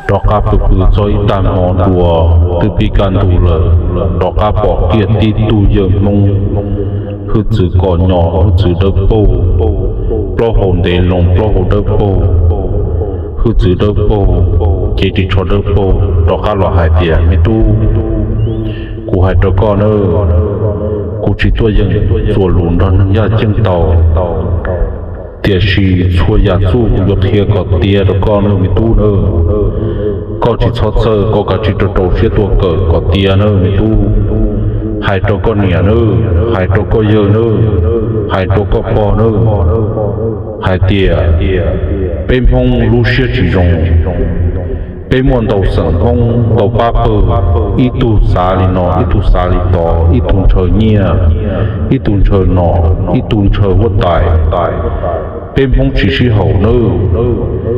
Rov qab pw pw txog ib tag hmo dua, twb pib kaj ntug lawm, rov qab pom kiag tib tug yawg Hmoob, hwj txwv kom nyos, hwj txwv dawb paug, plaub hau ntev loo, plaub hau dawb paug, hwj txwv dawb paug, cev ris tsho dawb paug, rov qab los hais tias, Me tub, kuv hais rau koj nawb, kuv tsis tuaj yeem txuas lus nrog neeg yaj ceeb tau, tiam sis txhua yam txuj kuv yuav qhia kom tiav rau koj nawb me tub nawb. Koj tsis txhob txhawj, koj kav tsij rau rau siab tuaj kawm kom tiav nawb me tub. Hais rau koj niam nawb, hais rau koj yawg nawb, hais rau koj pog nawb, hais tias peb Hmoob lub siab tsis zoo. Peb muaj ntau xeem Hmoob ntau pab pawg, ib tug xav li no, ib tug xav li tod, ib tug ntshaw nyiaj, ib tug ntshaw nom, ib tug ntshaw huab tais. Peb Hmoob tsis sib haum nawb.